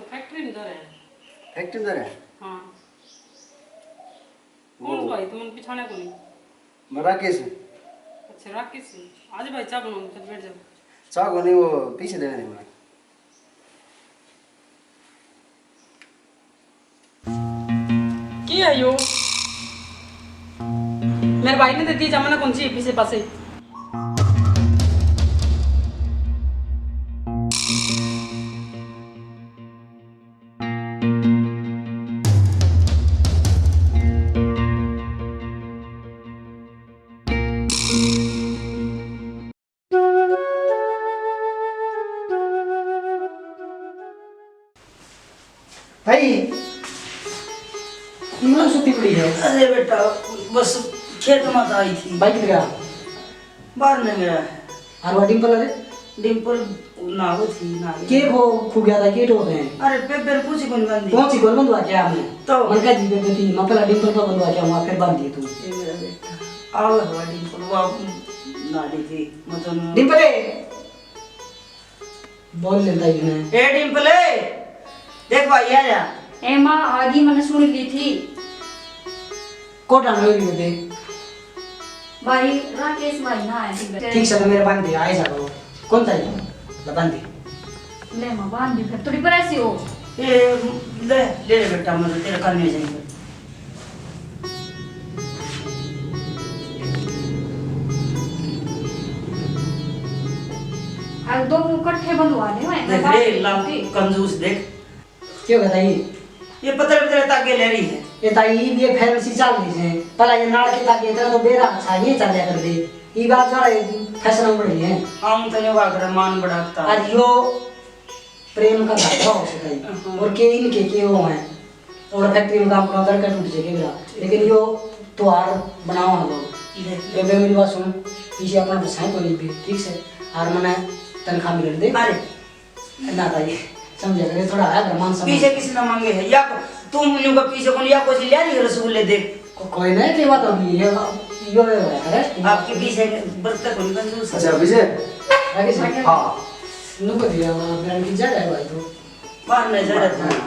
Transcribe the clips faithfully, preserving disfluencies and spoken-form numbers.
फैक्ट्री में जा रहे हैं। फैक्ट्री में जा रहे हैं? हाँ। कौन वो भाई, तुमने पिछाना को नहीं? मैं राकेश। अच्छा, राकेश। आज भाई चाय बनाऊंगी, चल बैठ जाओ। चाय को नहीं, वो पीछे देने नहीं मैं। की है यो? मेरे भाई ने दे दी, जमाना कौन सी है पीछे पासे। भाई, इमरान सुती पड़ी है। अरे बेटा, बस खेत में तो आई थी। भाई किधर गया? बाहर नहीं गया है। और वो डिम्पल, अरे? डिम्पल ना, वो थी ना। के खो, खो गया था, के टोक है? अरे, पेपर पूछी कौन बंदी? कौन सी कौन बंदवा क्या हमने? तो? मन का जी पेपर थी, मैं पहला डिम्पल का बंदवा क्या हुआ, फिर बांध दिए तू। ये मेरा बेटा। आओ, हवा डिम्पल, वो ना ली थी, मतलब। डिम्पल, ए! बोल लेता ही मैं। ए डिम्पले, देख भाई आ जा। ए माँ, आगी, मैंने सुन ली थी। कोटा में भी दे। भाई, राकेश भाई ना आए थे। ठीक से तो मेरे बांध दे, आए जा करो। कौन था ये? ले बांध दे। ले माँ, बांध दी फिर, थोड़ी पर ऐसी हो। ए, ले, ले ले बेटा, मैं तो तेरे कान में जाएंगे। और दो मुंह इकट्ठे बंधवा दे, मैं देख बात रे, नहीं ला-, करती। कंजूस देख। क्यों बताइए? ये पतले पतले तागे ले रही है। ये ताई, ये फैंसी चाल रही है। पहला ये नाड़ के तागे, इतना तो बेरा अच्छा, ये चाल्या कर दे। ये बात जो है, फैशन बढ़ रही है। हम तो नहीं बात रहे, मान बढ़ाता। और यो प्रेम का धागा हो सकता है। हाँ। और के इनके के वो हैं, और फैक्ट्री में काम करो, तड़का टूट जाएगा मेरा। लेकिन यो त्योहार बनाओ हम लोग। देख। बेबे, मेरी बात सुन, पीछे अपना बसाए को नहीं भी, ठीक से? और मने तनख्वाह मिल दे। अरे। ना भाई, समझा करे, थोड़ा है मान सम्मान। पीछे किसी ना मांगे है, या को-, तुम न्यू का पीछे कौन, या कुछ लिया नहीं रसगुल्ले देख। को-, कोई नहीं, के बात होगी, ये, यो है, है। आपके पीछे बर्तन कौन कंजूस है? अच्छा, विजय। आगे से? हाँ। नु को दिया, मेरा की जगह है भाई तू। बाहर नहीं जा रहा था।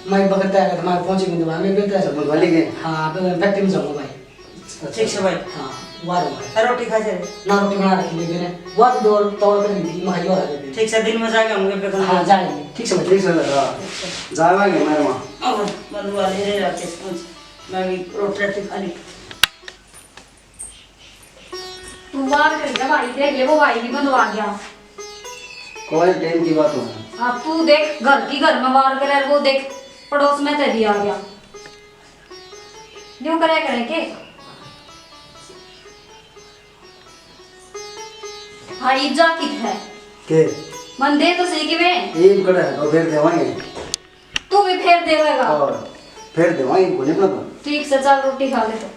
मैं बगता है, मैं पहुंची नहीं, मैं बेहतर है। सब भले गए। हाँ, तो मैं फैक्ट्री में जाऊंगा भाई। ठीक से भाई। हाँ, वाह रे वाह। रोटी खा से? ना, रोटी बना रखी बेबे ने। वाह भी दो तौड़ कर ली थी, मैं यो आ बेबे। ठीक से, दिन में जाके हम बेबे को हाँ, जाएंगे। ठीक से भाई। ठीक से, हाँ। जावांगे मैं वहाँ। और बंधु वाले रे राकेश, पहुंच। मैं भी रोटी राटी खा ली। तू वार कर गया भाई, देख ले वो भाई भी बंधवा गया। कोई टाइम की बात हो। अब तू देख, घर की घर में वार करे, वो देख पड़ोस में ते भी आ गया। न्यू करे करे के? हाँ, ईब जा कित है? के? मन दे तो सही कि मैं? ईब कड़ा है, तो फिर देवांगे। तू भी फेर देवेगा? और फेर देवांगे, कोनी अपना तो। ठीक से, चल रोटी खा ले तो।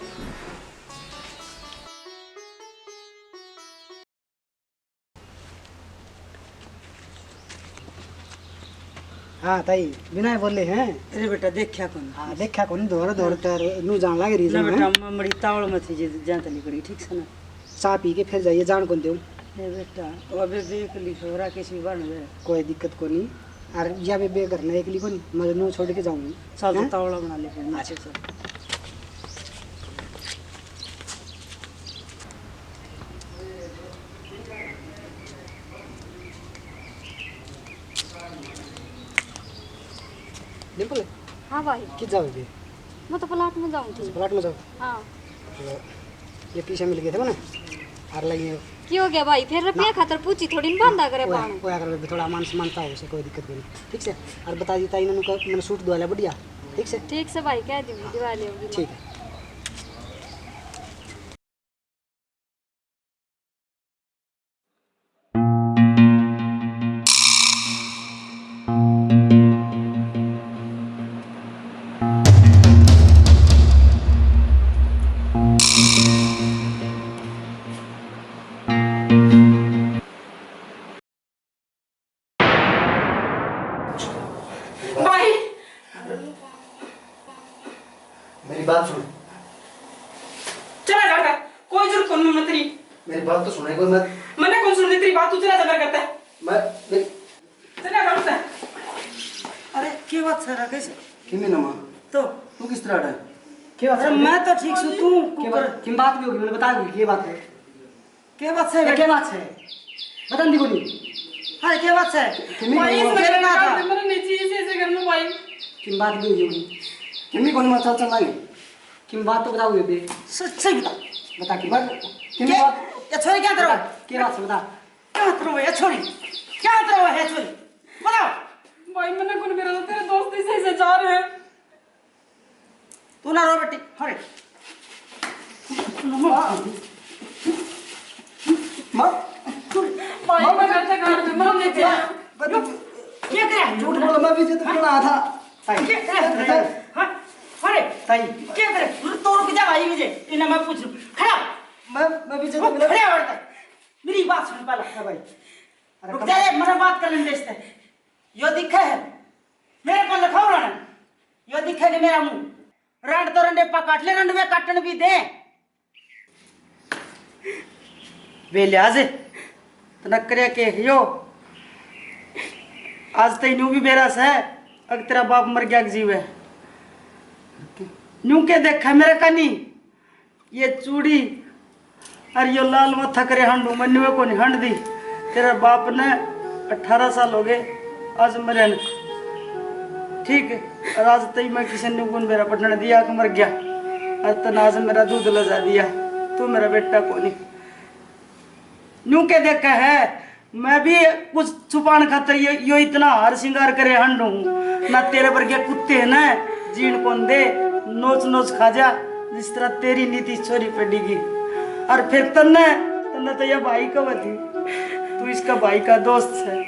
हाँ ताई, बिना बोले हैं। अरे बेटा, देखा कौन? हाँ, देखा कौन? दौड़ दौड़ कर नू जान लाग रही ना है। बेटा, मैं बड़ी तावड़ में थी, जे जान तली पड़ी, ठीक से ना। चाय पी के फिर जाइए, जान कौन दे। ए बेटा, वो अबे देख ली, छोरा किसी बन गए। कोई दिक्कत को नहीं। और या बेबे घर में एकली को नहीं, मैं नू छोड़ के जाऊंगी। चल, तो हैं? तावड़ा बना ले फिर, नीचे चल। डिम्पल, हाँ भाई। कित जाओ अभी? मैं तो प्लाट में जाऊँ थी। प्लाट में जाओ? हाँ। तो ये पीछे मिल गए थे ना, आर लाइए। की हो गया भाई? फिर रुपया ना। खातर पूछी थोड़ी न बांधा करे ओए, पान। ओए, अगर थोड़ा मान सम्मान था उसे, कोई दिक्कत कोनी। ठीक से? और बता दी ताई ने उनको मैंने सूट दवा लिया बढ़िया। ठीक से? ठीक से भाई, कह दूंगी, दिवा लेगी। ठीक है। भाई। मेरी बात सुन। चला जा घर। कोई जरूरत कोनी मन्ने तेरी। मेरी बात तो सुने कोई मत। मन्ने कौन सुननी तेरी बात, तू चला जा घर करता है। मैं, मेरी चला जा घर से। अरे, के बात है राकेश? किमी ना माँ। तो? तू किस तरह है? के बात अरे, है? मैं तो ठीक सूं, तू के कुकर। बात, किम बात भी होगी, मैंने बता दी, के बात है? के बात है ए, बेटा? के बात है? बता दी कोनी। अरे, के बात है? किमी भाई, कोनी इस माँ। मेरे ना था। मेरे नीचे इसे, इसे कर लूं भाई। किम बात भी होगी? किमी कोनी माँ, चल, चल, आएंगे। किम बात तो बताओ बेबे। सच, सही बता। बता किम बात। किम के, बात? ये छोरी क्या करो? बता, के बात है, बता। क्या करो ये छोरी? क्या करो है छोरी? बताओ। भाई, मैंने कौन मेरा, तेरे दोस्त ही सही से जा रहे हैं। तू ना रो बेटी, अरे। माँ। माँ। भाई, माँ, मैं घर से घर से, मैं नहीं गया। बता। क्या करे? झूठ बोला, मैं भी तो खड़ा था। ताई। क्या करे? ताई। हाँ? अरे। ताई। क्या करे? तो रुक जा भाई, मुझे इन्हें मैं पूछ लूं। खड़ा। मैं, मैं भी तो रुक, खड़ा हो। मेरी बात सुन पहला। हाँ भाई। अरे रुक कम जा रे, मने बात कर लेने दे इससे। यो दिखे है, मेरे को लखाओ रंड। यो दिखे नहीं मेरा मुंह। रंड तो रंडे पा काट ले, रंडवे काटन भी दे। वे लिहाज, तने करया के यो, आज तई न्यू भी बेरा सै, अग तेरा बाप मर गया के जीवे। न्यू के देखा मेरे कनी, ये चूड़ी और यो लाल माथा करे हांडू मन्नुए को नहीं हांड दी। तेरे बाप ने अठारह साल हो गए आज मरे ने। ठीक है, और आज तई मैं किसी ने गुण मेरा पटने दिया कि मर गया, और तन आज मेरा दूध लजा दिया। तू मेरा बेटा को नहीं। न्यू के देखा है, मैं भी कुछ छुपान खातर यो, यो इतना हार श्रृंगार करे हंड हूँ। ना तेरे वर्गे कुत्ते हैं ना, जीण कौन दे, नोच नोच खा जा, जिस तरह तेरी नीति छोरी पे डिगी। और फिर तन्ने, तन्ने तो ये भाई कह थी, तू इसका भाई का दोस्त है।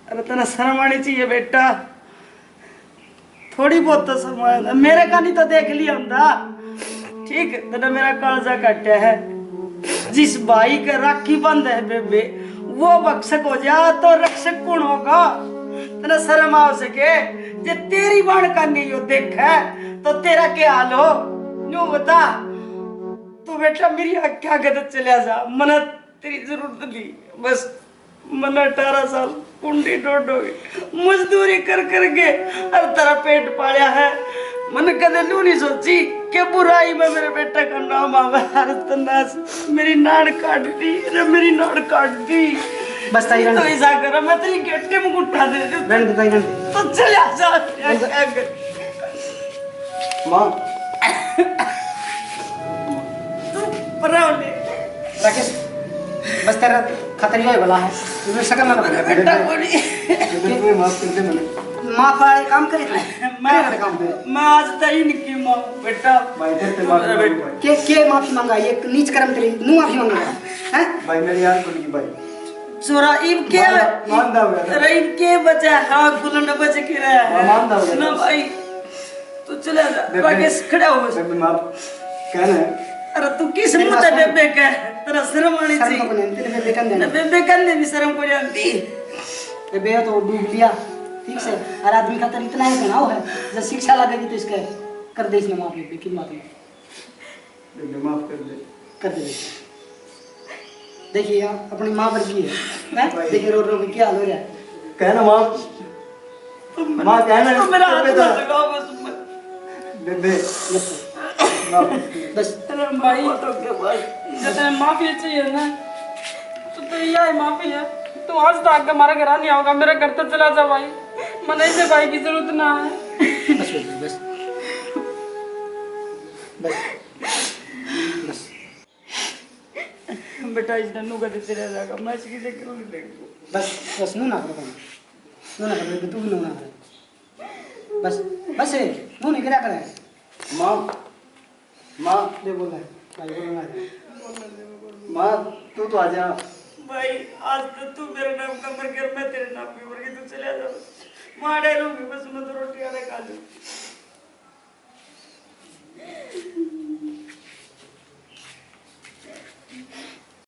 अरे तन्ने शर्म आनी चाहिए बेटा। थोड़ी बहुत तो समझ, मेरे का नहीं तो देख लिया हमदा। ठीक, तने मेरा कालजा काटा है। जिस भाई के राखी बंद है बेबे, वो भक्षक हो जा तो रक्षक कौन होगा? तने शर्म आ सके, जे तेरी बाण का नहीं हो देख है, तो तेरा क्या हाल हो? न्यू बता। तू बेटा मेरी आख्या के तो चला जा, मने तेरी जरूरत नहीं। बस मन्ने अठारह साल कुंडी डोडो मजदूरी कर कर के और तेरा पेट पालिया है। मन्ने कदे न्यू नहीं सोची कि बुराई में मेरे बेटे का नाम आवे। अरे तन्ने मेरी नाड़ काट दी, अरे मेरी नाड़ काट दी। बस ताई, तो रहने दे। ऐसा करो, मैं तेरी गेटे में गुट्ठा दे दूं। रहने दे ताई, रहने दे। तो चला जा। रहने दे। माँ। तू पराओ ले। राकेश, बस तेरा खातर यो ही भला है। तूने शकल ना लगा। बेटा, बोली। बेटा, तू माफ कर दे मैंने। माफ वाले काम करे तू। मैं, करे वाले काम दे। मैं आज तक इनकी माँ, बेटा। भाई, तेरे से माफी मांगू भाई। के, के माफी मांगा? ये नीच कर्म तेरे, नू माफी मांगा, हैं? भाई, मेरी यार बोल की भाई। छोरा, इब के मान, मान दाओ यार। अरे, इब के बचा? हाँ, गुलन बच के रहा है। मान दाओ यार। ना भाई, तू चला जा। बेबे, राकेश, खड़ा हो बस। बेबे, माफ कहना है। अरे, तू किस मेरी मुंह बात से सुन। बेबे कह? तेरा शर्म आनी शर्म चाहिए। तो कोनी, तेरे बेबे कहने ना, दे। बेबे कहने भी शर्म कोनी आती। बेबे, ये तो डूब लिया, ठीक से। और आदमी का तो इतना ही सुनाओ है, जब शिक्षा लगेगी तो इसके कर दे इसने माफ, बेबे की बात नहीं। बेबे, माफ कर दे। कर दे बेबे। देखिए, आप अपनी माँ वर्गी है, हैं? भाई। देखिए, रो रो के क्या हाल हो रहा है। कहना माफ। माँ कहना, तो मेरा हाथ बेबे मत तो लगाओ, बस मत। बेबे। बस। माफ। बस। अरे भाई, तो क्या भाई? जब तने माफी चाहिए ना, तो, तो यही माफी है। तू आज तक हमारे घर नहीं आओगा, मेरे घर तो चला जा भाई। मने इसे भाई की जरूरत ना है। बस बेबे, बस। बस। बस। बेटा, इस नन्नू का देते रह जाएगा, मैं इसकी देख लूँ, नहीं देख लूँ। बस, बस, नू ना करो, नू ना करो, तू भी नू ना करे। बस, बस, नू नहीं करा करे। माँ, माँ। ले बोल रहा है, भाई बोल रहा है। माँ, तू तो आ जा। भाई, आज तो तू मेरे नाम का मर गया, मैं तेरे नाम की मर गई, तू चले जा। माँ, डरूंगी बस, मैं तो रोटी आने खा लूँ।